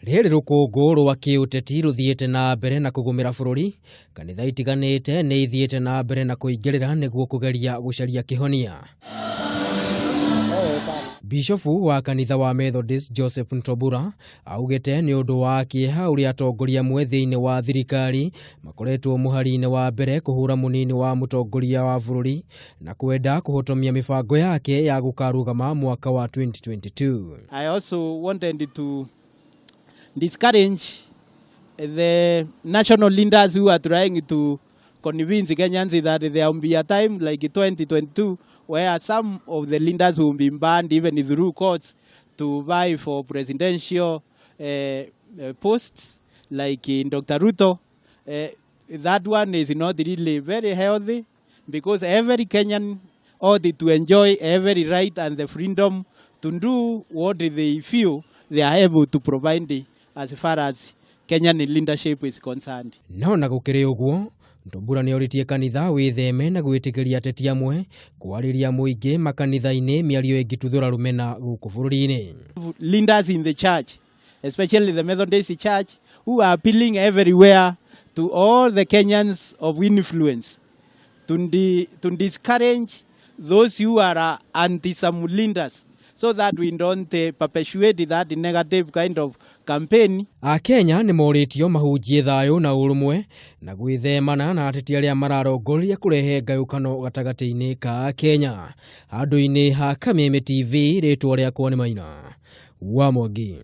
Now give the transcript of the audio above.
Rĩrĩ rũkũngũ rwa kĩũteti rũthiĩte na mbere na kũgũmĩra bũrũri, kanitha itiganĩte nĩ ithiĩte na mbere na kũingĩrĩra nĩguo kũgeria gũcaria kĩhonia. Bishofu wa kanitha wa Methodist Joseph Ntobura augĩte nĩ ũndũ wa kĩeha ũrĩa atongoria amwe thĩinĩ wa thirikari makoretwo mũhari-inĩ wa mbere kũhũra mũnini wa mũtongoria wa bũrũri na kwenda kũhotomia mĩbango yake ya gũkarũgama mwaka wa 2022. I also wanted to discourage the national leaders who are trying to convince Kenyans that there will be a time like 2022 where some of the leaders will be banned even through courts to vie for presidential posts like in Dr. Ruto. That one is not really very healthy because every Kenyan ought to enjoy every right and the freedom to do what they feel they are able to provide as far as Kenyan leadership is concerned. No na gũkĩrĩ ũguo, Ntobura nĩ orĩtie kanitha wĩtheme na gwĩtĩkĩria ateti amwe kwarĩria mũingĩ makanitha-inĩ mĩario ĩngĩtuthũra rũmena gũkũ bũrũri-inĩ. Leaders in the church, especially the Methodist Church, who are appealing everywhere to all the Kenyans of influence to discourage those who are anti-some leaders so that we don't perpetuate that negative kind of campaign. Akenya nĩ morĩtio mahunjie thayũ na ũrũmwe na gwĩthemana na ateti arĩa mararongoreria kũrehe ngayũkano gatagatĩ-inĩ ka Akenya. Handũ-inĩ ha Kameme TV, rĩtwa rĩakwa nĩ Maina wa Mwangi.